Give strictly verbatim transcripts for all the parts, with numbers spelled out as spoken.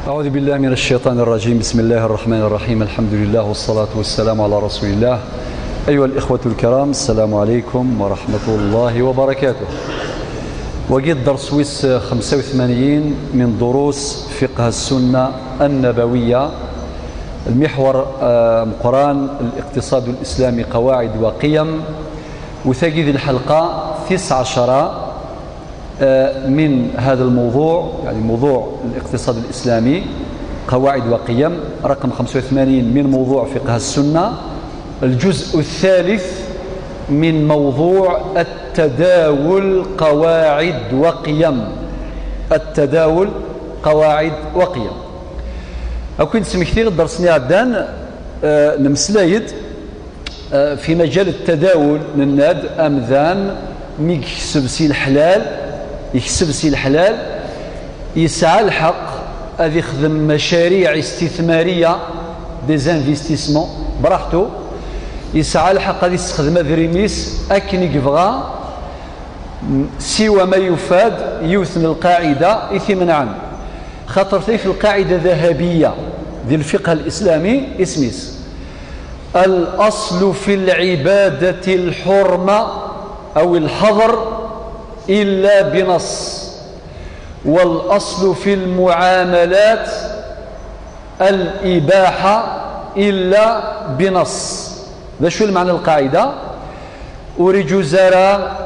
أعوذ بالله من الشيطان الرجيم. بسم الله الرحمن الرحيم. الحمد لله والصلاة والسلام على رسول الله. أيها الإخوة الكرام، السلام عليكم ورحمة الله وبركاته. وقيت درس ويس خمسة وثمانين من دروس فقه السنة النبوية، المحور آه، مقران الاقتصاد الإسلامي قواعد وقيم، وتجد الحلقة تسعة عشر آه، من هذا الموضوع، يعني موضوع الاقتصاد الإسلامي، قواعد وقيم، رقم خمسة وثمانين من موضوع فقه السنة، الجزء الثالث من موضوع التداول قواعد وقيم. التداول قواعد وقيم. أكون سمكتي الدرس نعدان، آه، نمسلايد في مجال التداول. نناد أمذان مي يكسب سي الحلال، يكسب سي الحلال، يسعى الحق أذ يخدم مشاريع استثمارية، des investissements، براحته. يسعى الحق أذ يستخدم أذريميس أكن يبغى، سوى ما يفاد يوثن القاعدة إثي منعا. خاطر ثيث القاعدة ذهبية ذي الفقه الإسلامي اسميس: الأصل في العبادة الحرمة أو الحظر إلا بنص، والأصل في المعاملات الإباحة إلا بنص. ذا شو المعنى القاعدة؟ ورجوزارا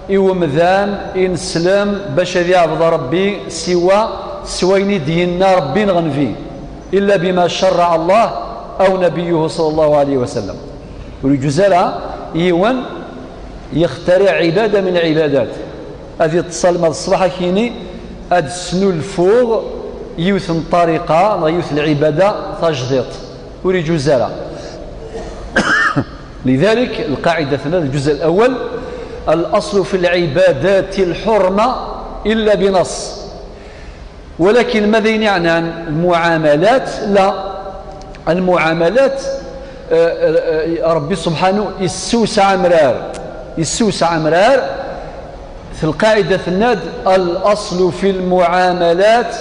يومذان إنسلم باش ذي عبد ربي سوى سويني دينا ربي نغنفي إلا بما شرع الله أو نبيه صلى الله عليه وسلم. Ur yeǧǧuz ara yiwen yextariɛ ɛibada min lɛibadat. Ad yeṭṭes alma d ṣṣbeḥ akini ad snulfuɣ yiwet n ṭṭariqa neɣ yiwet n lɛibada tajdiṭ. Ur yeǧǧuz ara. لذلك القاعدة الثانية، الجزء الأول: الأصل في العبادات الحرمة إلا بنص. ولكن ماذا يعنان المعاملات؟ لا، المعاملات، آه، آه، آه، ربي سبحانه يسوس عمرار، يسوس عمرار في القاعدة الناد: الأصل في المعاملات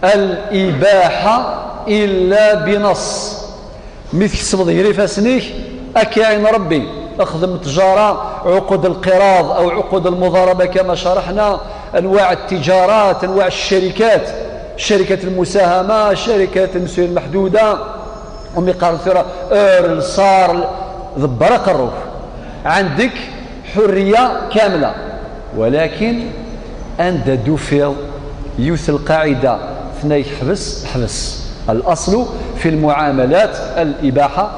الإباحة إلا بنص. Mi tkesbeḍ gar ifassen-ik, ad k-iɛin Rebbi. Xdem ttjara, ɛuqud lqiṛaḍ, aw ɛuqud lmuḍaraba, kama caraḥna, anwaɛ ttijarat, anwaɛ ccarikat, ccarikat lmusahama, ccarikat lmeswiyat lmeḥduda, umi qqaren tura ur lṣar, ḍebber aqerru-k. Ɛendek ḥurriya kamla. Walakin anda d-tufiḍ yiwet lqaɛida tenna-k ḥbes, ḥbes. الأصل في المعاملات الإباحة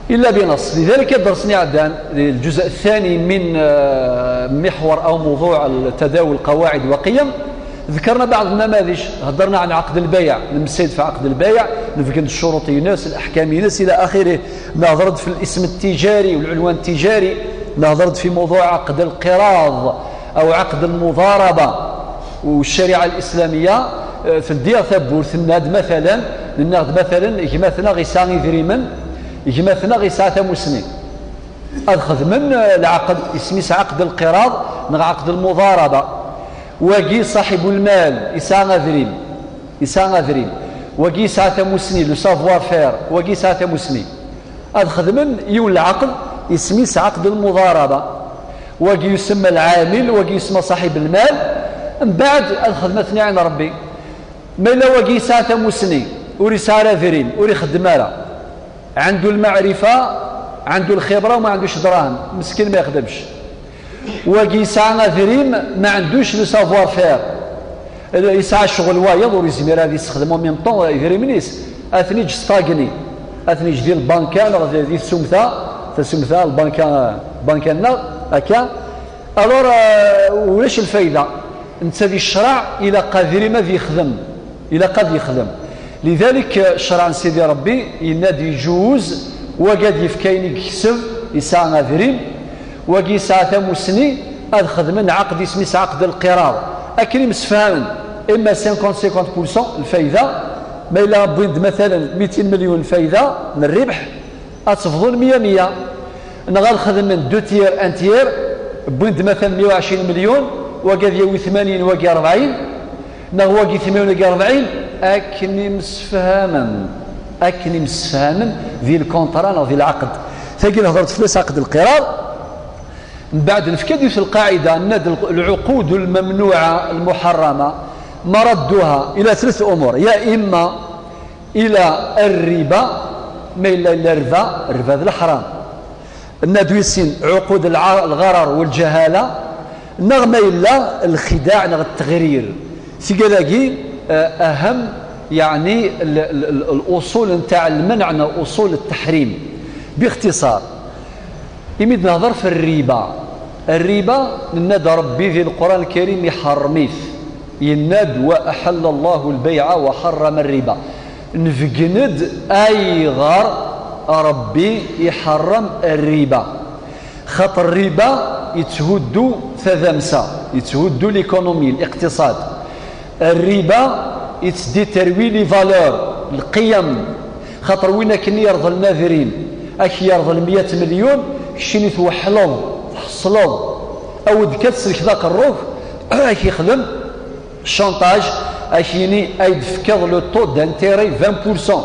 إلا بنص. لذلك الدرس نعدان الجزء الثاني من آه، محور أو موضوع التداول قواعد وقيم. ذكرنا بعض النماذج، هضرنا عن عقد البيع، نمسيد في عقد البيع، نفقد الشروط ينس، الأحكام ينس إلى آخره. نهضرت في الاسم التجاري والعنوان التجاري، نهضرت في موضوع عقد القراض أو عقد المضاربة. والشريعة الإسلامية آه، تدير ثبور تناد مثلا، نناد مثلا جماتنا غيسا إدريمن، جماتنا غيسا ثموسني. أخذ من آه، العقد اسميس عقد القراض نغ عقد المضاربة. وقي صاحب المال يسعى أدريم، يسعى أدريم. وقي يسعى ثموسني، le savoir-faire، وقي يسعى ثموسني. Ad xedmen yiwen lɛaqd, isem-is ɛaqd lmuḍaraba. Wagi yusemma lɛamil, wagi yusemma ṣaḥib lmal. Mbeɛd ad xedmen ad ten-iɛin Rebbi. Ma yella wagi yesɛa tamusni, ur yesɛi ara adrim, ur ixeddem ara. Ɛandu lmaɛrifa, ɛandu lxibra, ma ɛandux dṛahem, meskin ma ixdemx. Wagi yesɛa adrim, ma ɛandux le savoir-faire. Yesɛa ccɣel wayeḍ, ur yezmir ad yessexdem en même temps idrimen-is, ad ten-iǧǧ stagni, ad ten-iǧǧ di lbanka neɣ di di tsumta, tasumta, lbanka, banka-nneɣ, akka. Alors, euh, ulac lfayda. Netta di ccṛeɛ ilaq adrim ad yexdem, ilaq ad yexdem. Lidalik, ccṛeɛ n Sidi Ṛebbi yenna-d iǧuz wagi ad yefk ayen i yekseb, yesɛa adrim, wagi yesɛa tamusni, ad xedmen ɛaqd isem-is ɛaqd lqiraḍ. Akken i msefhamen, imma cinquante cinquante pour cent lfayda, ma yella wwin-d matalan mitin milyun lfayda n rribḥ, ad tebḍun mya mya. Neɣ ad xedmen deux tiers, un tiers, wwin-d matalan mya u ɛecrin milyun, wagi ad yawi tmanyin, wagi rebɛin, neɣ wagi tmanyin, wagi rebɛin, Akken imsefhamen, akken imsefhamen di lkuntra neɣ di lɛaqed. Tagi lhedret fell-as ɛaqed lqirar. Mbeɛd nefka-d yiwet lqaɛida, nna-d lɛuqud lmamnuɛa lmuḥarrama, maradduha ila tlet umur, ya imma ila rriba, ma yella ila rriba, rriba d leḥram. Nna-d wis sin, ɛuqud lɣarar walǧahala, neɣ ma yella lxidaɛ neɣ ttɣrir. Tigad-agi, eh, aham, yeɛni l-, l-, l-, luṣul ntaɛ lmenɛ neɣ uṣul ttaḥrim. Bixtiṣar, imi d-nehder f rriba, rriba, nenna-d Rebbi di Lquran Lkarim iḥerrem-it. Yenna-d: "Wa aḥalla Allahu lbayɛa wa ḥarrama rriba." Nbeggen-d ayɣer Rebbi iḥerrem rriba. Xaṭer rriba yetthuddu tadamsa, yetthuddu l'économie, liqtiṣad. Rriba yettditerwi les valeurs, lqiyam. Xaṭer win akken yerḍel adrim, ad k-yerḍel meyya melyun, keččini tweḥleḍ, tḥeṣleḍ, awi-d kan ad tsellkeḍ aqerru-k, ad k-yexdem chantage, ad k-yini ad d-tefkeḍ le taux d'intérêt vingt pour cent.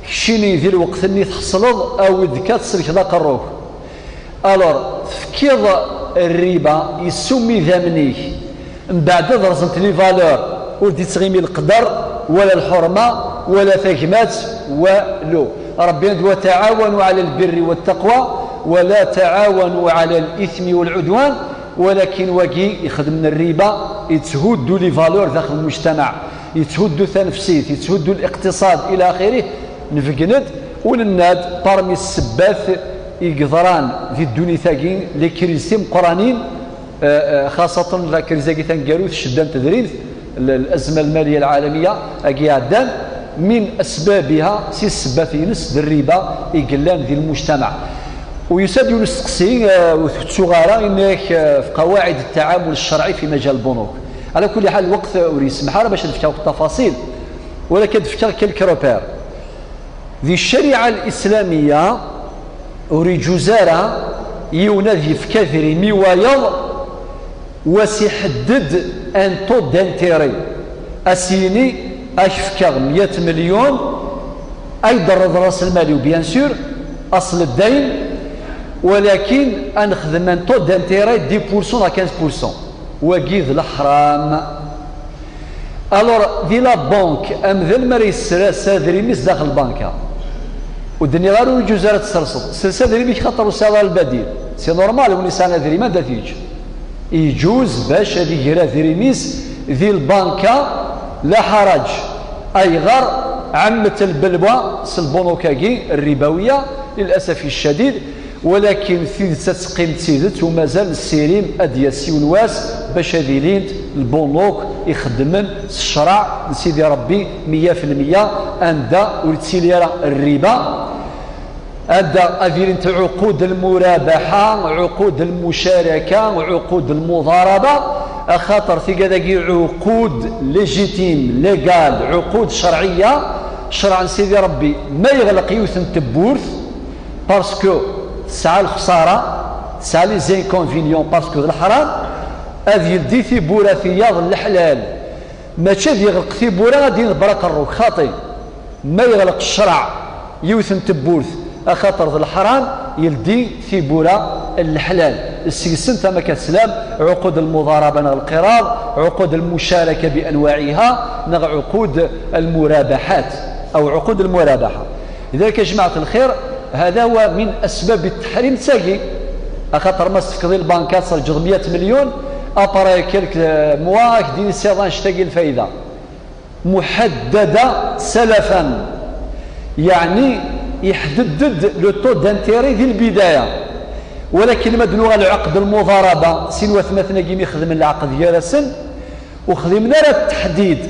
Keččini di lweqt-nni tḥeṣleḍ, awi-d kan ad tsellkeḍ aqerru-k. Alors, tefkiḍ rriba, yessum idammen-ik, mbeɛd ad rẓent les valeurs, ur d-ittɣimi leqder, wala lḥurma, wala tagmat, walu. Rebbi yenna-d: "Wa taɛawanu ɛala lbirri wa ttaqwa, wa la taɛawanu ɛala l-ithmi wa lɛudwan." Walakin wagi ixeddmen rriba, yetthuddu les valeurs daxel lmujtamaɛ, yetthuddu tanefsit, yetthuddu liqtiṣad, ila axirih. Nbeggen-d u nenna-d parmi ssebbat i yeḍran di ddunit-agi, les crises timeqqranin, eh, eh, xaṣaten la crise-agi taneggarut, ccedda n tedrimt, l-, الأزمة المالية العالمية agi iɛeddan, min asbabiha, si ssebbat-ines, d rriba i yellan di lmujtamaɛ. U yusa-d yiwen usteqsi, eh, ur t-ttuɣ ara, yenna-ak, eh, في قواعد التعامل الشرعي في مجال البنوك. على كل حال، الوقت ur yesmaḥ ara bac ad fkeɣ tafaṣil, walakin ad fkeɣ quelques repères. Di ccariɛa l-islamiyya, ur iǧuz ara yiwen ad yefk adrim i wayeḍ, wa s-iḥedded un taux d'intérêt. A s-yini, ad k-fkeɣ meyya melyun, ad yi-d-terreḍ ras lmal-iw, bien sûr, aṣl ddayn, walakin ad nexdem un taux d'intérêt dix pour cent neɣ quinze pour cent. Wagi d leḥram. Alors, di la banque, amdan mi ara yessers adrim-is daxel lbanka, ur d-nniɣ ara ur iǧuz ara ad tesserseḍ. Sers adrim-ik xaṭer ur tesɛiḍ ara lbadil. C'est normal, win yesɛan adrim anda t-yeǧǧ. Iǧuz bac ad iger adrim-is di lbanka, la ḥaraǧ. Ayɣer? Ɛemmet lbelwa s lbunuk-agi rribawiya, للأسف الشديد. Walakin tidet ad teqqim d tidet, u mazal nessirim ad d-yas yiwen wass bac ad ilint lbunuk ixeddmen s ccṛeɛ n Sidi Ṛebbi meyya fi lmeyya, anda ur yettili ara rriba, anda ad ilint ɛuqud lmurabaḥa, ɛuqud lmucaraka, ɛuqud lmuḍaraba, axaṭer tigad-agi ɛuqud légitimes, légales, ɛuqud cerɛiyya, ccṛeɛ n Sidi Ṛebbi ma yeɣleq yiwet n tewwurt, parce que tesɛa lexṣara, tesɛa les inconvénients, parce que d leḥram, ad yeldi tiwwura tiyaḍ n leḥlal. Mačči ad yeɣleq tiwwura, ad d-yini: "Ḍebber aqerru-k", xaṭi. Ma yeɣleq ccṛeɛ yiwet n tewwurt, axaṭer d leḥram, yeldi tiwwura n leḥlal. Seg-sent, ama ka teslam, ɛuqud lmuḍaraba neɣ lqiṛaḍ, ɛuqud lmucaraka bi anwaɛiha, neɣ ɛuqud lmurabaḥat, aw ɛuqud lmurabaḥa. Lidalik, a jmaɛat lxir, هذا هو من أسباب التحريم d tagi. Axaṭer ma s-tefkeḍ i lbanka ad terǧeḍ meyya melyun, après quelques mois, ad k-d-yini: "Siḍ annect-agi lfayda." Muḥaddada salafan. Yeɛni, iḥedded-d le taux d'intérêt di lbidaya. Walakin ma d-nuɣal lɛeqd lmuḍaraba, sin watmaten-agi mi xedmen lɛeqd gar-asen, ur xdimen ara teḥdid,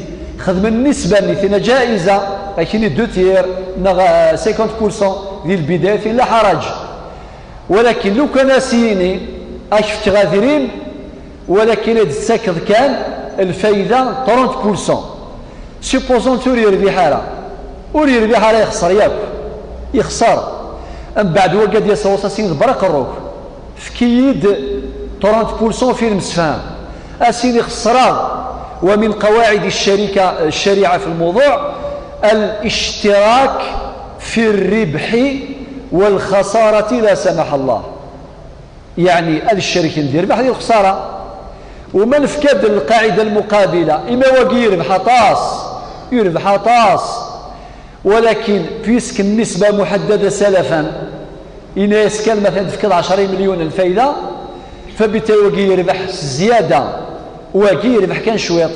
xedmen nisba-nni, tina ǧaiza, akini deux tiers, neɣ, euh, cinquante pour cent di lbidaya, tin la ḥaraǧ. Walakin lukan a s-yini, ad k-fkeɣ adrim, walakin ad d-tettakeḍ kan lfayda trente pour cent. Supposons ur yerbiḥ ara, ur yerbiḥ ara, yexṣer yakk, yexṣer. Mbeɛd wagi ad d-yas ɣur-s, a s-yini: "Ḍebber aqerru-k, efk-iyi-d trente pour cent fi lemsefham." A s-yini: "Xeṣreɣ." ومن قواعد الشركة، الشريعة في الموضوع الاشتراك في الربح والخسارة لا سمح الله. يعني الشريك ندير ربح هذه الخسارة. وما نفكد القاعدة المقابلة، إما واقي يربح طاس، يربح طاس، ولكن بيسك النسبة محددة سلفا، إن يسكن مثلا تفكد عشرة مليون الفايدة، فبالتالي واقي يربح زيادة، واقي يربح كان شويط.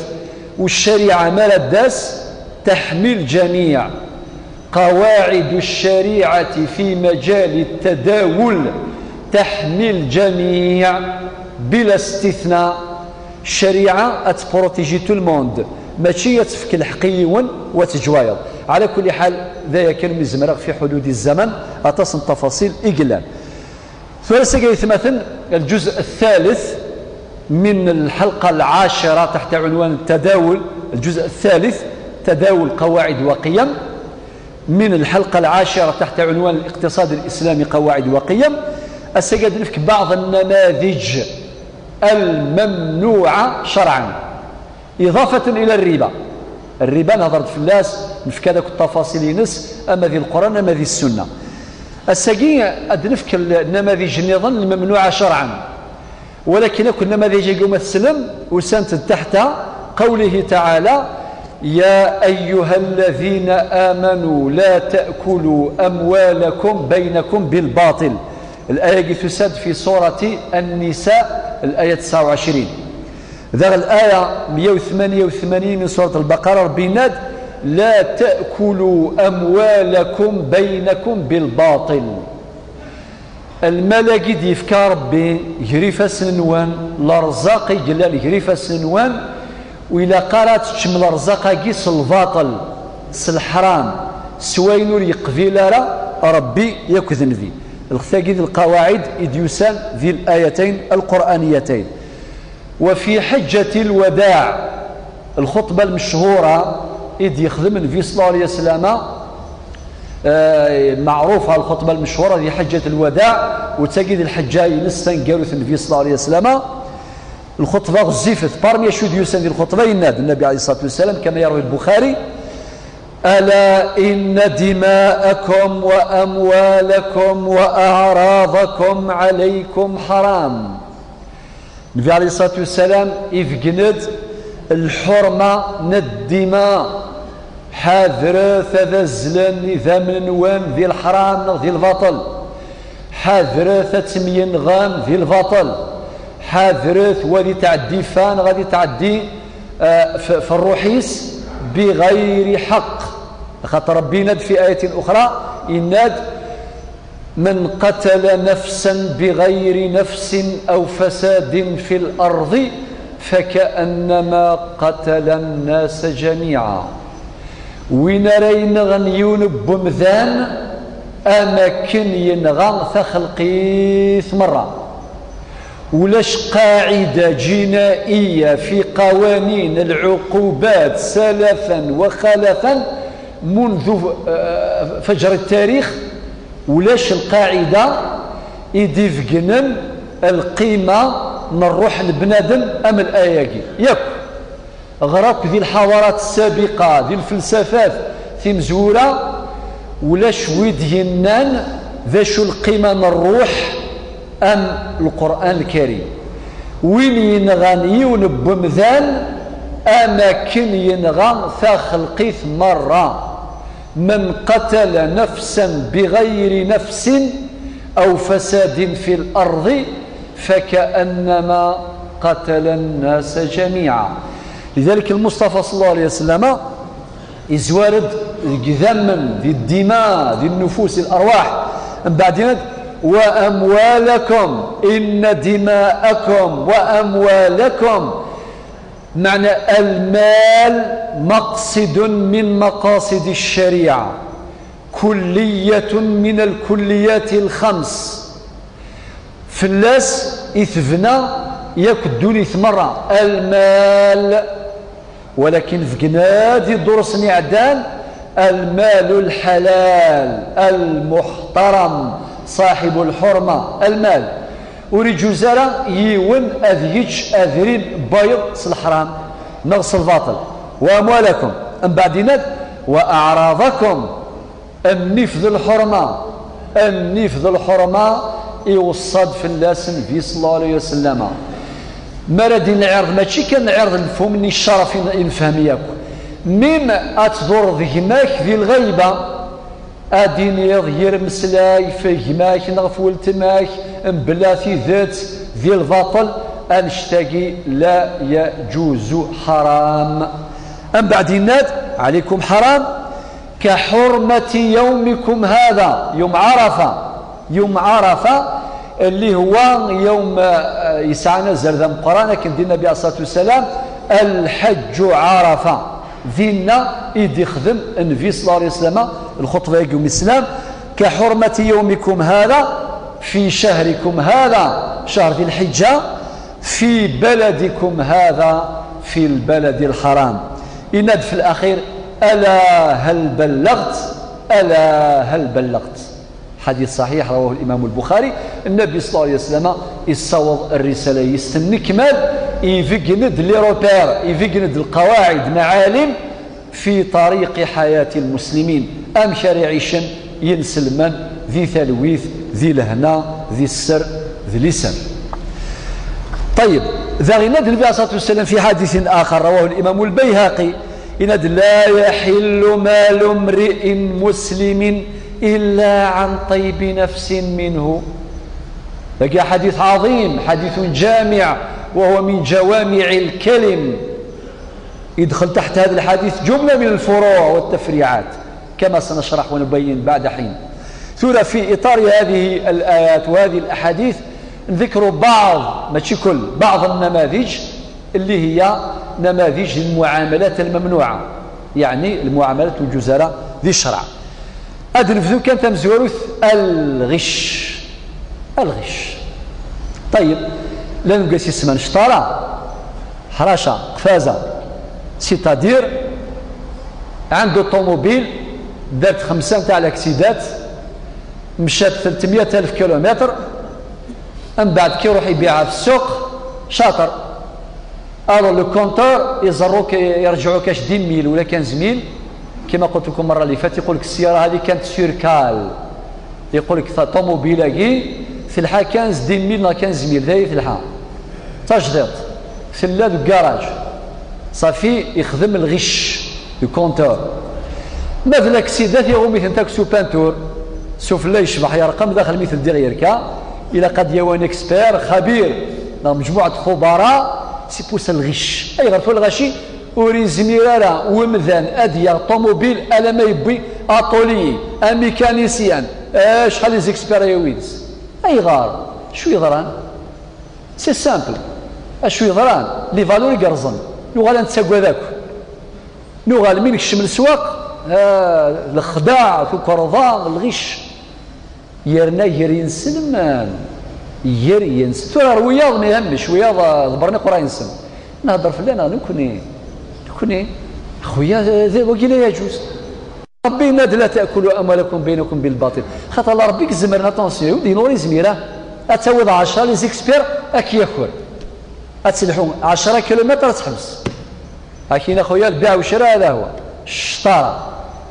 والشريعة ما رداس تحمي الجميع. قواعد الشريعة في مجال التداول تحمي الجميع بلا استثناء. الشريعة أتبروتيجي تو الموند، ماشي يتفك الحق يون وتجوايض. على كل حال، ذا يكن مزمرغ في حدود الزمن، أتصن تفاصيل إقلال. ثلاثة قيثمة، الجزء الثالث من الحلقة العاشرة تحت عنوان التداول، الجزء الثالث، تداول قواعد وقيم، من الحلقة العاشرة تحت عنوان الاقتصاد الإسلامي قواعد وقيم. أسجد نفك بعض النماذج الممنوعة شرعا، إضافة إلى الربا. الربا نهضرت في اللاس، نفك هذاك التفاصيل ينس، أما ذي القرآن أما ذي السنة. الساقي أد نفك النماذج النظام الممنوعة شرعا، ولكن كل نماذج يقوم السلم وسنت تحت قوله تعالى: يا أيها الذين آمنوا لا تأكلوا أموالكم بينكم بالباطل. الآية تسد في سورة النساء، الآية تسعة وعشرين. ذا الآية مية وثمانية وثمانين من سورة البقرة، ربي ناد: لا تأكلوا أموالكم بينكم بالباطل. Lmal-agi d-yefka Ṛebbi gar ifassen-nwen, lerẓaq i yellan gar ifassen-nwen, ur ilaq ara ad teččem lerẓaq-agi s lbaṭel, s leḥram, s wayen ur yeqbil ara Ṛebbi yakk d Nnbi. Lxet-agi d lqawaɛid i d-yusan di l-ayatayn alqur'aniyatayn. وفي حجة الوداع، الخطبة المشهورة إذ يخدم النبي صلى الله عليه وسلم، آه، معروفة الخطبة المشهورة في حجة الوداع، وتجد الحجة ينسى قالوا النبي صلى الله عليه وسلم. الخطبة غزيفت، parmi شو ديوسن دي الخطبة يناد النبي عليه الصلاة والسلام كما يروي البخاري: ألا إن دماءكم وأموالكم وأعراضكم عليكم حرام. Nnbi alayhi ṣṣalatu wassalam ibeggen-d lḥurma n ddima. Ḥadret ad azzlen idammen-nwen di leḥram neɣ di lbaṭel. Ḥadret ad temyenɣem di lbaṭel. Ḥadret wa ad itɛeddi fa neɣ ad itɛeddi, eh, f-, f ṛṛuḥ-is biɣayri ḥeqq. Axaṭer Ṛebbi yenna-d fi ayatin uxra, yenna-d: من قتل نفسا بغير نفس أو فساد في الأرض فكأنما قتل الناس جميعا. Win ara yenɣen yiwen n wemdan, am akken yenɣa taxelqit merra. Ulac قاعدة جنائية في قوانين العقوبات سلفا وخلفا منذ، آه، فجر التاريخ، ulac lqaɛida i d-ibegnen lqima n ṛṛuḥ n bnadem am laya-agi. Yakk, ɣer akk di lḥadarat ssabiqa, di lfelsafat timezwura, ulac wi d-yennan d acu lqima n ṛṛuḥ am Lqur'an Lkarim. Win yenɣan yiwen n wemdan, am akken yenɣa taxelqit merra. من قتل نفسا بغير نفس أو فساد في الأرض فكأنما قتل الناس جميعا. لذلك المصطفى صلى الله عليه وسلم izwar-d deg idammen, di ddima, di nnufus, di lerwaḥ. Mbeɛd yenna-d: وأموالكم، إن دماءكم وأموالكم. Meɛna, lmal maqsidun min maqasidi ccariɛa, kulliyatun min lkulliyati lxams. Fell-as i tebna yakk ddunit merra, lmal. Walakin bgen-d iḍursen iɛeddan: المال الحلال المحترم صاحب الحرمة، lmal. Ur iǧuz ara yiwen ad yečč adrim n wayeḍ s leḥram. Neɣ s lbaṭel. Wa amwalakum. Mbeɛd yenna-d, wa aɛraḍakum. Nnif d lḥurma. Nnif d lḥurma, iweṣṣa-d fell-as Nnbi ṣella Llahu ɛalayhi wa sellama. Mi ara d-yini lɛirḍ, mačči kan lɛirḍ n lfum, n ccerf i nefhem yakk. Mim ad tḍurreḍ gma-k di lɣayba, ad d-tiniḍ yir mmeslay f gma-k neɣ f weltma-k, mebla tidet, di lbaṭel, annect-agi la yaǧuzu, ḥaram. Mbeɛd yenna-d, ɛalaykum ḥaram, ka ḥurmati yawmikum hada, yawm Ɛarafa. Yawm Ɛarafa, اللي هو يوم, eh, yesɛan azal d ameqqran, akken d-yenna Nnabi ɛalayhi ṣṣalatu wassalam, الحج عرفة. Dinna i d-ixdem Nnbi ṣella Llahu ɛalayhi wa sellama lxuṭba-agi n Lislam, كحرمة يومكم هذا في شهركم هذا، شهر ذي الحجة، في بلدكم هذا في البلد الحرام. Yenna-d fi laxir, ألا هل بلغت؟ ألا هل بلغت؟ Ḥadit ṣaḥiḥ, رواه الإمام البخاري. Nnabi ṣella Llahu ɛalayhi wa sellama yessaweḍ rrisala-is tennekmal, ibeggen-d les repères, ibeggen-d lqawaɛid, maɛalim, في طريق حياة المسلمين. Amek ara ɛicen yinselmen di talwit, di lehna, di sser, di liser. طيب, daɣ yenna-d Nnabi ɛalayhi ṣṣalatu wassalam في حديث آخر رواه الإمام البيهقي, yenna-d, لا يحل مال امرئ مسلم إلا عن طيب نفس منه. Dagi حديث عظيم, حديث جامع, وهو من جوامع الكلم. يدخل تحت هذا الحديث جملة من الفروع والتفريعات، كما سنشرح ونبين بعد حين. Tura في إطار هذه الآيات وهذه الأحاديث نذكر بعض, ماشي كل, بعض النماذج اللي هي نماذج المعاملات الممنوعة, يعني المعاملات المجوزة di ccreɛ. Ad nebdu kan tamezwarut, الغش. الغش. طيب, llan deg-s isemman cṭara, ḥraca, qfaza, c'est-à-dire عنده طوموبيل دارت خمسة نتاع l'accisidat, مشات ثلاثمية ألف كيلومتر, من بعد كي يروح يبيعها في السوق, شاطر. Alors le compteur يزروك, يرجعوك اش dix mille ولا quinze mille. كما قلت لكم المرة اللي فاتت, يقول لك السيارة هذه كانت sur cale, يقول لك الطوموبيل هاكي تلحق quinze, dix mille ولا quinze mille, ذي تلحق تجديد, تلا le garage, صافي, يخدم الغش, le compteur. ما في l'accisidat يغوم يثنتك سو بانتور, سو فلا يشبح يرقم داخل مثل ديغ يركا, إلا قد يوان expert خبير, مجموعة خبراء, c'est pour ça الغش. أي غير فو الغشي, وري زميرارا ومذان أديا طوموبيل ألا ما يبي أطولي, أميكانيسيان, شحال les experts يا ويدس. أي غار, شو يضران؟ C'est simple. Acu yeḍran, les valeurs i yerẓen, nuɣal ad nettagad akk. Nuɣal mi nekcem leswaq, ah, lexdaɛ, tukerḍa, lɣic. Yerna gar yinselmen, gar yinselmen. Tura ar wiyaḍ ma ihemmec, wiyaḍ, ah, ḍebbren iqerray-nsen. Nehder fell-aneɣ nekni, nekni, xuya, d, wagi la yaǧuz. Ṛebbi yenna-d, لا تأكلوا أموالكم بينكم بالباطل. Xaṭer Ṛebbi i izemren, attention, ur d-yenɣur izmir, ah, ad tawiḍ ɛecṛa les experts ad k-yaker. Ad telḥu ɛecṛa kilumitr ad teḥbes. Akin a xuya, lbiɛ u ccra, hada huwa. Cṭara.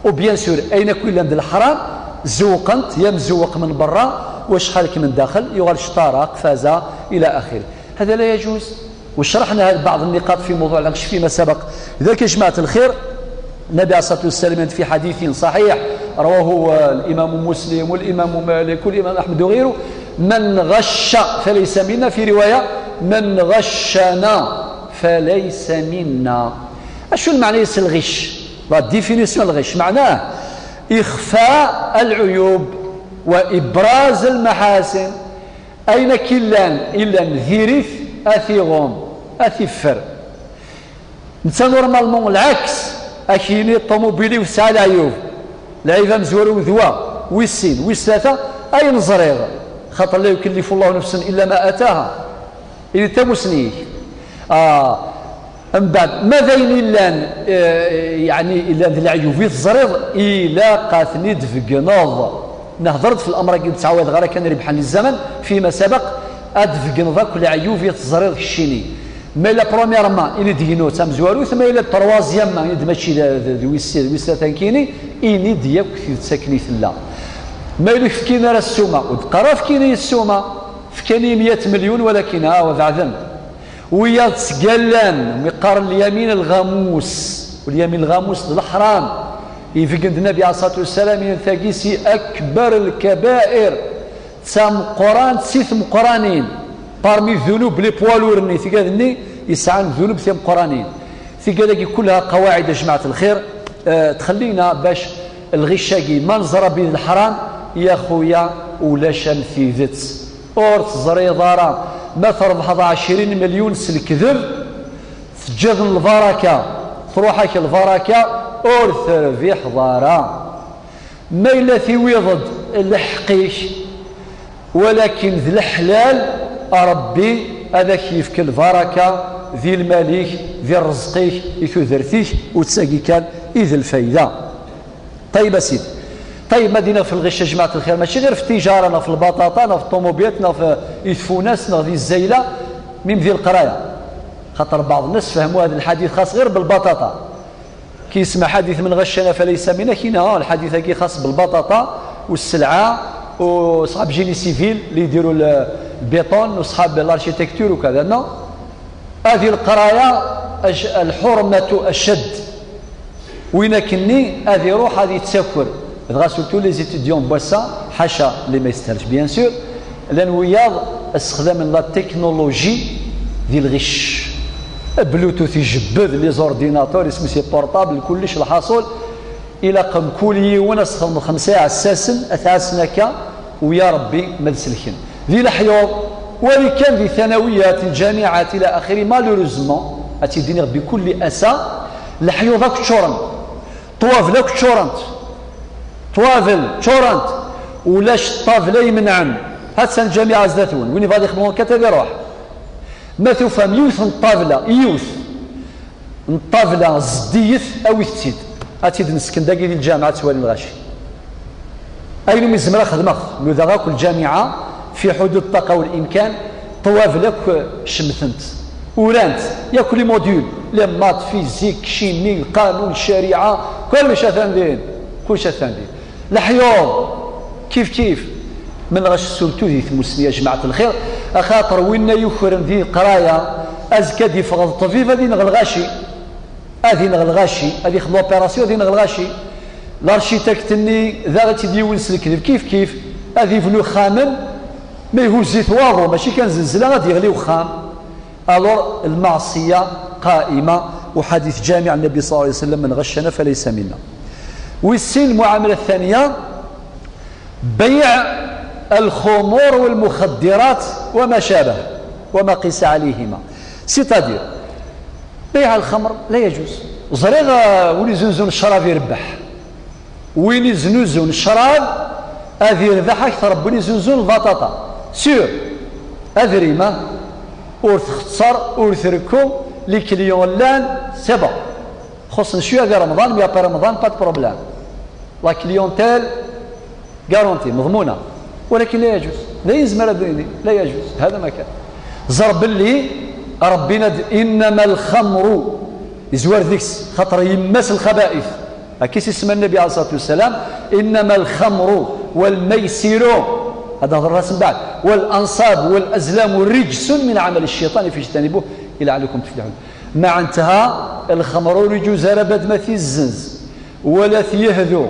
U bien sûr, ayen akk yellan d leḥram, zewqen-t, ya mzewweq min berra, u acḥal-k min daxel, yuɣal cṭara, qfaza, ila axiri. هذا لا يجوز. وشرحنا هذا بعض النقاط في موضوع الغش فيما سبق. لذلك يا جماعة الخير، النبي عليه الصلاة والسلام في حديث صحيح رواه الإمام مسلم والإمام مالك والإمام أحمد وغيره: من غش فليس منا، في رواية: من غشنا فليس منا. أشو المعنى يس الغش؟ La définition الغش معناه إخفاء العيوب وإبراز المحاسن. Ayen akka illan, illan diri-t, ad t-iɣum, ad t-iffer. Netta normalement lɛeks, ad k-yini ṭumubil-iw tesɛa leɛyub. Lɛib amezwaru d wa, wis sin, wis tlata, ayen ẓriɣ. Xaṭer لا يكلف الله نفسا إلا ما آتاها. Ini tamusni-ik. Ah, Mbeɛd, ma d ayen illan, eh, yeɛni illan d leɛyub i teẓriḍ, ilaq ad ten-id-tbeggneḍ. Nehder-d f lamr-agi, ur d-ttɛawadeɣ ara kan ribḥan lizzaman, fima sabaq, ad d-tbeggneḍ akk leɛyub i teẓriḍ keččini. Ma yella premièrement, ini-d inu d tamezwarut, ma yella troisièmement, ini-d mačči d, d, d wis, d wis tlata nekkini, ini-d yakk tidet akken i tella. Ma yella ur k-fkin ara ssuma, ur d-qqar ara fkini ssuma, fkani meyya milyun, walakin, ah, beɛden. Wiyaḍ ttgallan, mi qqaren lyamin lɣamus, u lyamin lɣamus d leḥram, ibeggen-d Nnabi ɛalayhi ṣṣalatu wassalam, ini-d tagi si akbar lkabair, d tameqqrant si tmeqqranin, parmi ddunub, les poids lourds-nni, tigad-nni yesɛan ddunub timeqqranin. Tigad-agi kullaha qawaɛid, a jmaɛat lxir, eh, txellina bac lɣic-agi ma neẓra bid leḥram, ya xuya, ulac am tidet. Ur teẓriḍ ara ma trebḥeḍ ɛecrin milyun s lekdeb, teǧǧiḍ n lbaraka, truḥ-ak lbaraka, ur terbiḥeḍ ara. Ma yella tiwiḍ-d lḥeqq-ik, walakin d leḥlal, Ṛebbi ad ak-yefk lbaraka di lmal-ik, di ṛṛezq-ik, i tudert-ik, u d tagi kan i d lfayda. Ṭayeb a sidi. Ṭayeb, ma d-iniɣ f lɣic, a jmaɛat lxir, mačči ɣir f ttijara, neɣ f lbaṭaṭa, neɣ f ṭumubilt, neɣ f, i tfunast, neɣ di zzayla, mim di leqraya. Xaṭer baɛḍ nnas fehmen hada lḥadit xas ɣir belbaṭaṭa. Ki yesma ḥadit من غشنا فليس منا, kina, ah, lḥadit-agi xas belbaṭaṭa, u sselɛa, u ṣṣḥab génie civil, li ydiru l-, lbiṭun, u ṣṣḥab l'architecture, u kada, non. Hadi leqraya, aj-, الحرمة أشد. Win akkenni ad iruḥ ad yettaker. Dɣa surtout les étudiants n wass-a, ḥaca li ma yestahel, bien sûr, llan wiyaḍ ssexdamen la technologie di lɣic. Bluetooth ijebbed, les ordinateurs, isem-is portable, kullec lḥaṣul, ilaq mkul yiwen ad s-txedmeḍ xemsa iɛessasen, ad t-ɛassen akka, u ya Rebbi ma d-selken. Di leḥyuḍ, wali kan di thanawiyat, lǧamiɛat, ila axiri, malheureusement, ad tt-id-iniɣ bikulli asa, leḥyuḍ akk ččuren, ṭwabel akk ččurent, ṭwabel ččurent, ulac ṭṭabla imenɛen. Ha-tt-an lǧamiɛa zdat-wen, win ibɣa ad ixdem enquête ad iruḥ. Ma tufam yiwet n ṭṭabla, yiwet n ṭṭabla zeddiget, awit-tt-id. Ad tt-id-nesken dagi di lǧameɛ, ad twali lɣaci. Ayen umi zemreɣ xedmeɣ, nudaɣ akk lǧamiɛa, fi ḥudud ṭṭaqa u limkan, ṭṭwabel akk cemtent, urant, yakk les modules, les maths, physique, chimie, lqanun, ccariɛa, kullec atan din, kullec atan din. Leḥyuḍ, kif kif. Menɣac surtout di tmussni, a jmaɛat lxir, axaṭer winna yukren di leqraya, azekka ad d-yeffeɣ d ṭṭbib ad ineɣ lɣaci. Ad ineɣ lɣaci, ad ixdem l'opération, ad ineɣ lɣaci. L'architecte-nni, daɣ ad tt-id-yiwen s lekdeb, kif kif, ad ibnu ixxamen, ma ihuzz-it waḍu, mačči kan zzelzla, ad yeɣli uxxam. Alors, lmeɛṣiya qaima, u ḥadit jamiɛ Nnabi ṣalla Llahu ɛalayhi wa sallam, من غشنا فليس منا. Wis sin, lmuɛamala ttaniya, بيع الخمور والمخدرات وما شابه وما قيس عليهما. C'est-à-dire, بيع الخمر لا يجوز. Ẓriɣ, euh, win izunzun ccrab irebbeḥ. Win izunzun ccrab ad irbeḥ akter n win izunzun lbaṭaṭa. Sûr. Adrim, ah, ur txeṣṣer, ur trekku, les clients llan, c'est bon. Xuṣṣen cwiya di Remḍan, mais après Remḍan, pas de problème. La clientèle garantie, مضمونة. ولكن لا يجوز. D ayen yezmer ad d-nini, لا يجوز. هذا ما كان. Ẓer belli Rebbi yenna-d, إنما الخمر, yezwar deg-s, xaṭer yemma-s lxaba'it. Akka i s-isemma Nnabi ɛalayhi ṣṣalatu wassalam, إنما الخمر والميسر, ad nehḍer ɣef-s mbeɛd, والأنصاب والأزلام رجس من عمل الشيطان فاجتنبوه لعلكم تفلحون. Meɛna lxemr ur iǧuz ara bad ma t-izzenz, wala t-yehdu,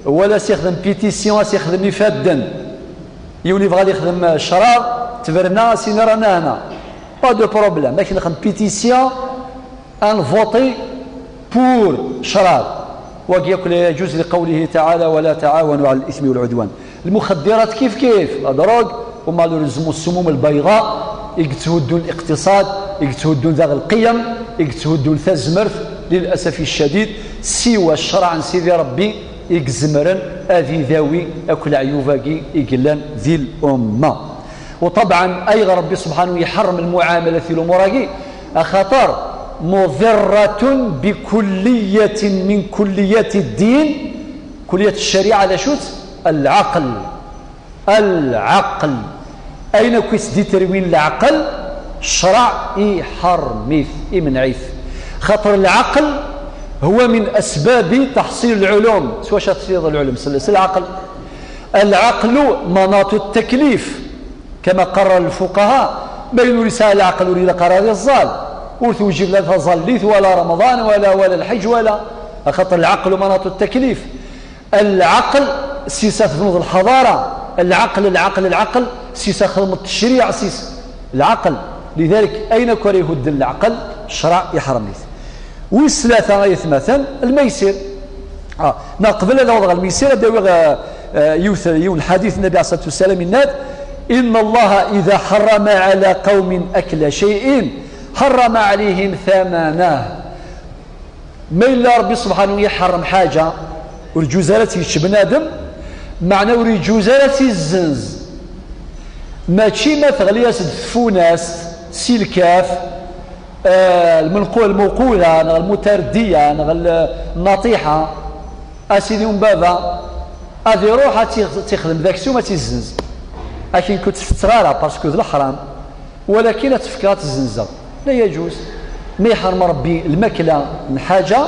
wala s-ixdem pétition, a s-ixdem ifadden. Yiwen yebɣa ad ixdem ccrab, tberna, a s-ini ara nehna. Pas de problème, ad k-nexdem pétition, ad nvuṭi pour ccrab. Wagi akk la yaǧuz, لقوله تعالى: ولا تعاونوا على الإثم والعدوان. Lmuxeddirat kif kif, la drogue, u malheureusement السموم البيضاء, i yetthuddun liqtiṣad, i yetthuddun daɣ lqiyam, i yetthuddun tazmert, للأسف الشديد, siwa ccreɛ n Sidi Rebbi i izemren ad idawi akk leɛyub-agi i yellan di lumma. وطبعا, ayɣer Rebbi سبحانه يحرم المعاملة في الأمور-agi? Axaṭer مضرة بكلية من كليات الدين, كليات الشريعة, d acu-tt? العقل. العقل. Ayen akk yettditerwin leɛqel, Ccṛeɛ iḥeṛṛem-it, imneɛ-it. Xaṭer lɛeql huwa min asbabi taḥṣil lɛulum. S wacu ara tesliḍ lɛulum? S, s lɛeql. Lɛeqlu manaṭu taklif, kama qarrar lfuqaha. Ma ayen ur yesɛi lɛeql ur ilaq ara ad iẓẓal. Ur tewjib la taẓallit, wala Remḍan, wala, wala lḥeǧ, wala. Axaṭer lɛeqlu manaṭu taklif. Lɛeql, s-is ad tebnuḍ lḥaḍara. Lɛeql, lɛeql, lɛeql, s-is ad txedmeḍ ttecṛiɛ, s-is. Lɛeql. Lidalik, ayen akk ara ihudden lɛeql, ccṛeɛ iḥeṛṛem-it. Wis tlata, ay atmaten, lmaysir. Ah, neɣ qbel ad awḍeɣ ɣer lmaysir, ad awiɣ, eh, eh, yiwet, yiwen lḥadit n Nnbi ɛalayhi ṣṣalatu wassalam, yenna-d: إن الله إذا حرم على قوم أكل شيء حرم عليهم ثمنه. Ma yella Ṛebbi subḥanahu iḥeṛṛem ḥaǧa, ur iǧuz ara ad tt-yečč bnadem, meɛna ur iǧuz ara ad tt-izzenz. Mačči ma teɣli-as-d tfunast si lkaf, eh, lmenqu-, lmewqula, neɣ lmutardiyya, neɣ l-, nnaṭiḥa, a sidi n baba, ad iṛuḥ ad tt-ix-, tt-ixdem d aksum, ad tt-izzenz. Akken ur tt-tetteɣ ara, parce que d leḥṛam. Walakin ad tt-fkeɣ ad tt-zzenzeɣ. La yaǧuz. Ma iḥeṛṛem Ṛebbi lmakla n ḥaǧa,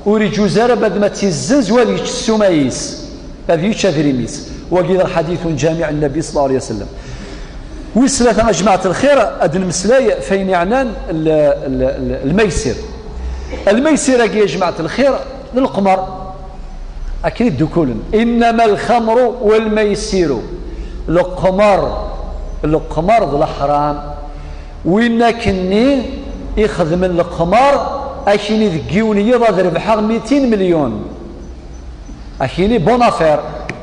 ur iǧuz ara bad ma tt-izzenz, wa ad yečč ssuma-is, ad yečč adrim-is. Wagi d lḥadit n ǧamiɛ n Nnbi ṣalla Llahu ɛalayhi wa sallam. Wis tlata, a jmaɛt lxir, ad nmeslay f ayen yeɛnan l-, l-, l-, lmaysir. Lmaysir-agi, a jmaɛt lxir, d leqmer. Akken i ddukulen. إنما الخمر والميسر. Leqmer, leqmer d leḥṛam. Win akkenni ixedmen leqmer, akkenni deg yiwen yiḍ ad rebḥeɣ mitin milyun. Akkenni bonne affaire.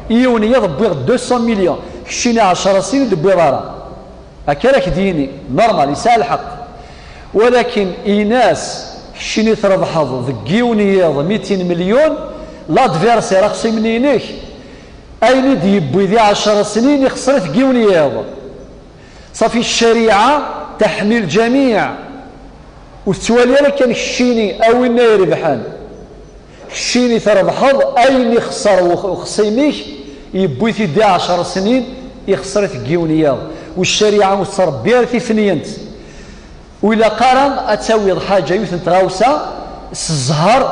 Yiwen yiḍ wwiɣ deux cents millions. Keččini ɛecṛa snin ur d-tewwiḍ ara. Akka ara k-d-yini, normal, yesɛa lḥeqq. Walakin, in-as, keččini trebḥeḍ deg yiwen yiḍ mitin milyun, l'adversaire, axṣim-nni-inek, ayen i d-yewwi di ɛecṛa snin, ixṣer-it deg yiwen yiḍ. Ṣafi, ccariɛa teḥmi lǧamiɛ. Ur tettwali ara kan keččini a winna irebḥen. Keččini trebḥeḍ ayen ixṣer ux-, uxṣim-ik, yewwi-t-id i ɛecṛa snin, ixṣer-it deg yiwen yiḍ. U ccariɛa ur tettṛebbi ara tifenyent. Ur ilaq ara ad tawiḍ ḥaǧa, yiwet n tɣawsa, s zzheṛ,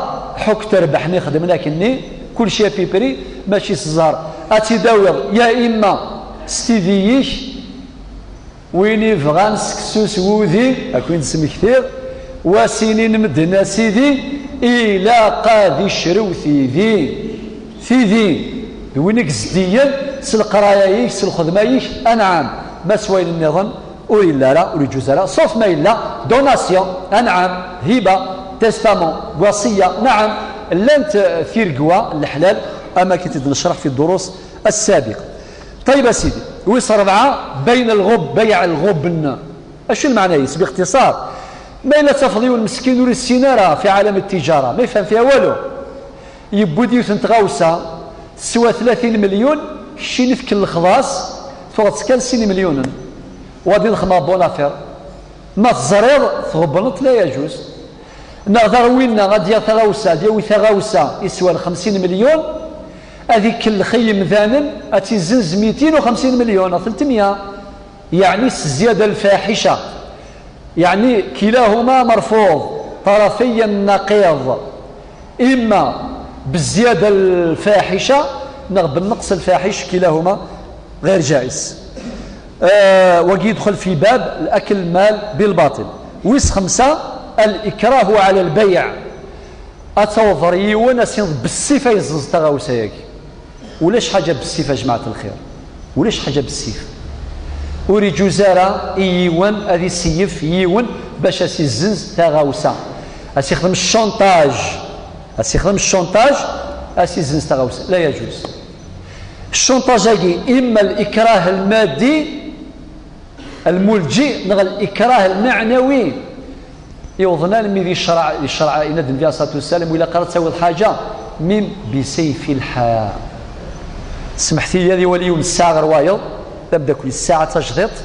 ḥukk terbeḥ-nni xedmen akkenni, kulci à pipri, mačči s zzheṛ. Ad tt-id-tawiḍ ya imma s tidi-ik, win ibɣan seksu s wudi, ad ken-id-smektiɣ, wa s-inin medden a sidi, ilaq ad icrew tidi. Tidi, d win i izeddigen s leqraya-ik, s lxedma-ik, anɛam. Ma s wayen nniḍen, ur yelli ara, ur iǧuz ara, sauf ma yella donation, anɛam, hiba, testament, wasiya, naɛam, llant, eh, tiregwa n leḥlal, am akken i d-necreḥ fi ddurus as-sabiq. Ṭayeb a sidi, wis ṛebɛa, bayɛ lɣub-, bayɛ lɣubn. Acu lmeɛna-is, bixtiṣar? Ma yella tafeḍ yiwen meskin ur issin ara fi ɛalam ttiǧara, ma yefhem fiha walu, yewwi-d yiwet n tɣawsa teswa tlatin milyun, keččini tkellxeḍ-as, tuɣeḍ-tt kan sin milyunen. Wa d-idxem bonne affaire. Ma teẓriḍ, tɣubneḍ, la yaǧuz. Neɣ daɣ winna ad d-yaɣ taɣawsa, ad yawi taɣawsa iswan xemsin milyun, ad ikellex i yimdanen, ad tt-izzenz mitin u xemsin milyun neɣ tlettmya. Yeɛni s zzyada lfaḥica. Yeɛni kilahuma merfuḍ, ṭarafiya nnaqiḍ. Imma bezzyada lfaḥica neɣ benneqs lfaḥic, kilahuma ɣir ja'iz. Ah, wagi yedxel fi bab l'akl lmal bilbaṭil. Wis xemsa, al-ikrahu ɛala lbayɛ. Ad tawḍeḍ ɣer yiwen, a s-tiniḍ bessif ay ẓẓeẓ taɣawsa-agi. Ulac ḥaǧa bessif, a jmaɛt lxir. Ulac ḥaǧa bessif. Ur iǧuz ara i yiwen ad iseyyef yiwen bac a s-izzenz taɣawsa. A s-ixdem ccanṭaj. A s-ixdem ccanṭaj, a s-izzenz taɣawsa. La yaǧuz. Ccanṭaj-agi, imma likrah lmaddi, lmulǧi, neɣ likrah lmeɛnawi. Yewḍen almi di ccreɛ, di ccreɛ, yenna-d Nnbi ɛalayhi ṣṣalatu wassalam, wi ilaq ara tawiḍ ḥaǧa, mim bisayfi lḥal. Semḥet-iyi, ad iwali yiwen ssaɛa ɣer wayeḍ, d ameddakel-is, ssaɛa d tajdiṭ,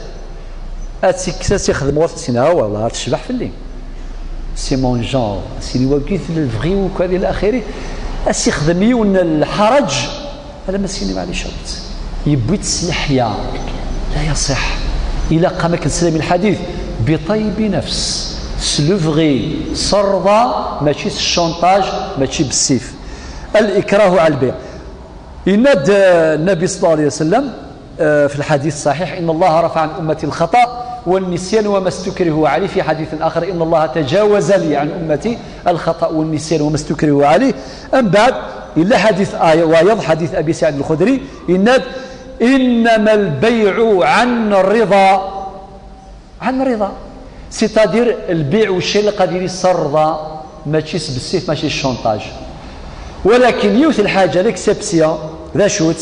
ad tt-ikkes, ad tt-ixdem ɣur-s, ad s-yini, ah, wallah, tecbeḥ fell-i. C'est mon genre. Ad s-yini wagi, d lebɣi-w akk, ad ila axiri. Ad s-ixdem yiwen n lḥaraǧ, alamma s-yini, maɛlic, awit. Yewwi-tt s leḥya. La yaṣiḥ. Ilaq am akken teslam i lḥadit, bi ṭaybi nafs, s lebɣi, s rrḍa, mačči s ccanṭaj, mačči bessif. Al-ikrahu ɛal lbiɛ. Yenna-d, eh, Nnabi sallallahu alayhi wa sallam, eh, fi lḥadit ṣṣaḥiḥ, inna Allaha rafaɛa ɛan ummati lxaṭa wa nnisyan wa ma stukrihu ɛalayh, fi ḥaditin axar, inna Allaha taǧawaza li ɛan ummati lxaṭa wa nnisyan wa ma stukrihu ɛalayh. Ambeɛd, yella ḥadit, ah, wayeḍ, ḥadit Abi Saɛid Lxudri, yenna-d, innama lbayɛu ɛan rrida. Ɛan rrida. C'est-à-dire, lbiɛ u ccira ilaq ad yili s rrḍa, mačči s bessif, mačči s ccanṭaj. Walakin yiwet lḥaǧa, l'exception, d acu-tt?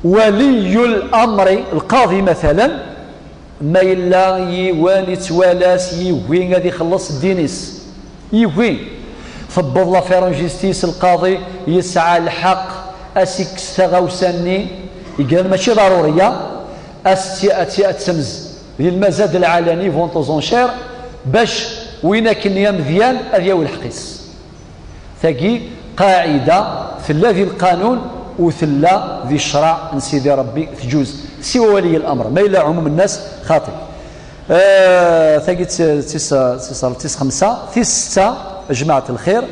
Waliyul amri, lqaḍi, matalan, ma yella yiwen ittwala-s yiwi ad ixelleṣ ddin-is, yiwi, tewweḍ l'affaire en justice, lqaḍi yesɛa lḥeqq, a s-ikkes taɣawsa-nni, yegran mačči ḍaruriya, a s-tt-, a tt-, a tt-, semz di lmazad lɛalani, vente aux enchères, bac win akken amedyan ad yawi lḥeqq-is. Tagi qaɛida tella di lqanun u tella di ccṛeɛ n Sidi Ṛebbi, tǧuz siwa waliy l-amr, ma yella ɛumum nnas xaṭi. Eh, tagi d tis, tis, tis, tis xemsa, tis setta, a jmaɛat lxir.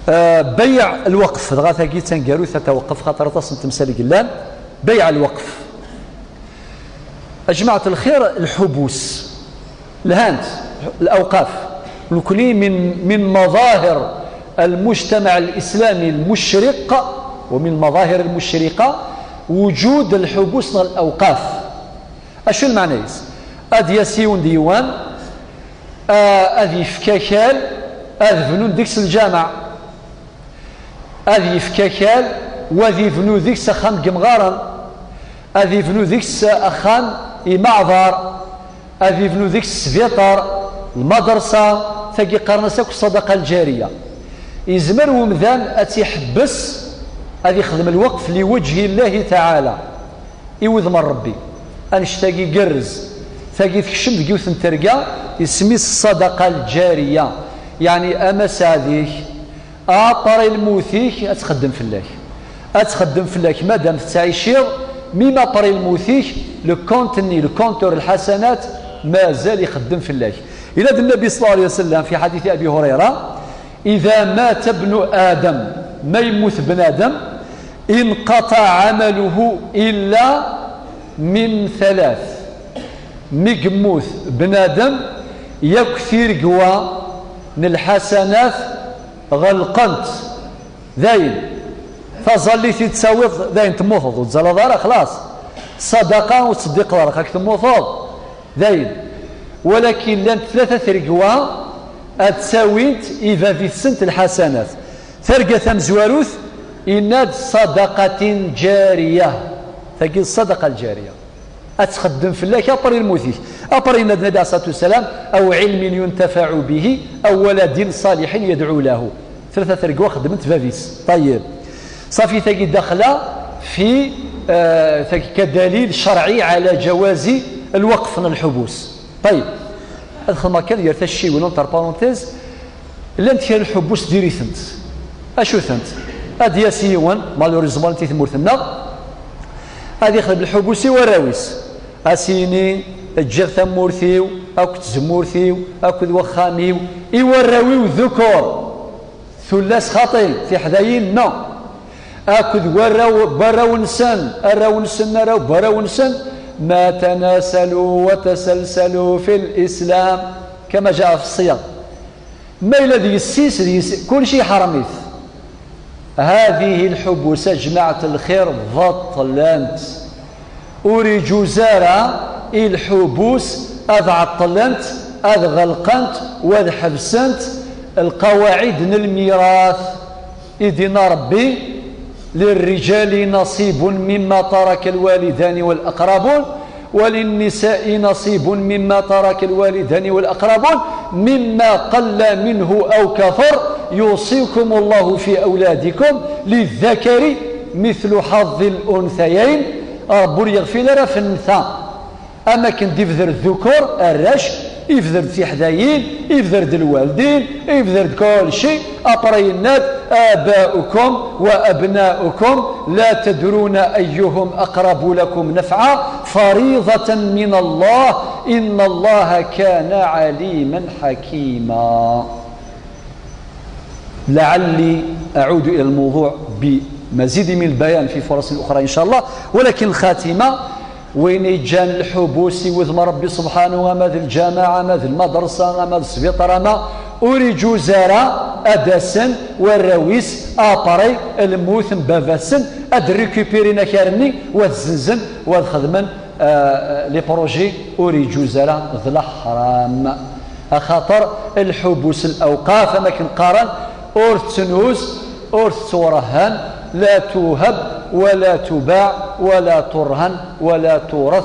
Eh, bayɛ lweqf, dɣa tagi d taneggarut, ad taweqqef xaṭer aṭas n temsal i yellan. Bayɛ lweqf. A jmaɛat lxir, lḥubus, lhant, lawqaf, nekni min, min maḍahir lmujtamaɛ lislami lmucriq, wa min maḍahir lmucriqa, wujud lḥubus neɣ lawqaf. Acu lmeɛna-is? Ad yas yiwen d yiwan, a-, ad yefk akal, ad bnun deg-s lǧameɛ. Ad yefk akal, wa ad yebnu deg-s axxam n yemɣaren, ad yebnu deg-s axxam imeɛḍar, ad yebnu deg-s sbiṭar, lmadersa, tagi qqaren-as akk ṣṣadaqa lǧariya. Yezmer wemdan ad tt-iḥebbes, ad ixdem lweqf liwejhi Llahi taɛala, i wudem n Ṛebbi. Annect-agi igerrez. Tagi tekcem deg yiwet n terga, isem-is ṣṣadaqa lǧariya. Yeɛni, ama saɛd-ik, après lmut-ik, ad txeddem fell-ak. Ad txeddem fell-ak, madam tettɛiciḍ, même après lmut-ik, le compte-nni, le compteur lḥasanat, mazal ixeddem fell-ak. Yenna-d Nnabi sallallahu alayhi wa sallam fi ḥadit Abi Hurayra, إذا مات ابن آدم, ma yemmut bnadem, انقطع عمله إلا من ثلاث. Mi yemmut bnadem, yakk tiregwa n lḥasanat ɣelqent. Dayen, taẓallit i d-tawiḍ, dayen temmuteḍ, ur tẓalleḍ ara, xlaṣ. Ṣṣadaqa ur tettṣeddiqeḍ ara, xak temmuteḍ. Dayen. Walakin llant tlata tregwa ad ttawint i bab-itsent lḥasanat. Targa tamezwarut, yenna-d ṣadaqatin ǧariya. Tagi d ṣṣadaqa lǧariya. Ad txeddem fell-ak après lmut-ik. Après yenna-d Nnabi alayhi ṣṣalatu wassalam, أو علم ينتفع به أو ولد صالح يدعو له. Tlata tregwa xeddment bab-is. Ṭayyeb. Ṣafi, tagi daxla fi, eh, tagi kadalil cerɛi ɛala ǧawazi lweqf n lḥubus. Ṭayyeb. Ad xedmeɣ kan gar tacciwin, entre parenthèses, llant kra n lḥubus diri-tent. Acu-tent? Ad d-yas yiwen, malheureusement, i tmurt-nneɣ, ad ixdem lḥubus i warraw-is. A s-yini, ǧǧiɣ tamurt-iw, akked tzemmurt-iw, akked waxxam-iw, i warraw-iw dhukur. Tullas xaṭi, tiḥdayin, non. Akked warraw, warraw-nsen, arraw-nsen, arraw, warraw-nsen, ma tanasalu wa tasalsalu fil Islam, kama jaa fi ṣṣiyaq. Ma yella d yessi-s, d yessi, kulci iḥṛem-it. Hadihi lḥubus, a jmaɛat lxir, baṭṭlent. Ur iǧuz ara i lḥubus ad ɛeṭṭlent, ad ɣelqent, u ad ḥebsent lqawaɛid n lmirat. I d-yenna Ṛebbi, للرجال نصيب مما ترك الوالدان والأقربون، وللنساء نصيب مما ترك الوالدان والأقربون، مما قل منه أو كثر، يوصيكم الله في أولادكم، للذكر مثل حظ الأنثيين. Ṛebbi ur yeɣfil ara ɣef nnta. Am akken d-ibder-d dhukur, arrac, ibder-d tiḥdayin, ibder-d lwaldin, ibder-d kulci, après yenna-d, آباؤكم وأبناؤكم لا تدرون أيهم أقرب لكم نفعا فريضة من الله إن الله كان عليما حكيما. لعلي أعود إلى الموضوع بمزيد من البيان في فرص أخرى إن شاء الله، ولكن الخاتمة وين يجان الحبوس يوذم ربي سبحانه، أما ذي الجامعة، أما ذي المدرسة، أما ذي السبيطار، أما ur iǧuz ara ad asen warraw-is après lmut n baba-sen, ad récupérin akal-nni, wa ad zzenzen, wa ad xedmen, euh, les projets, ur iǧuz ara, d leḥram. Axaṭer lḥubus, الأوقاف, am akken qqaren, ur tettnuz, ur tetturhan, لا توهب ولا تباع ولا ترهن ولا تورث.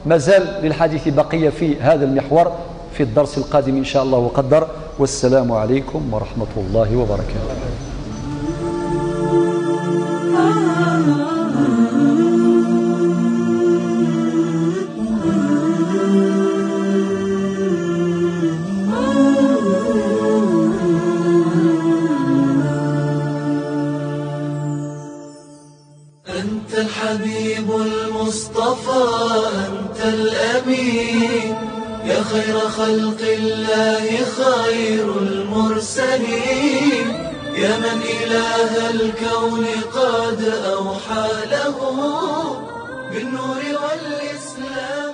مازال للحديث بقية في هذا المحور في الدرس القادم إن شاء الله وقدر. والسلام عليكم ورحمة الله وبركاته. أنت الحبيب المصطفى، أنت الأمين، يا خير خلق الله، خير المرسلين، يا من إله الكون قد أوحى له بالنور والإسلام.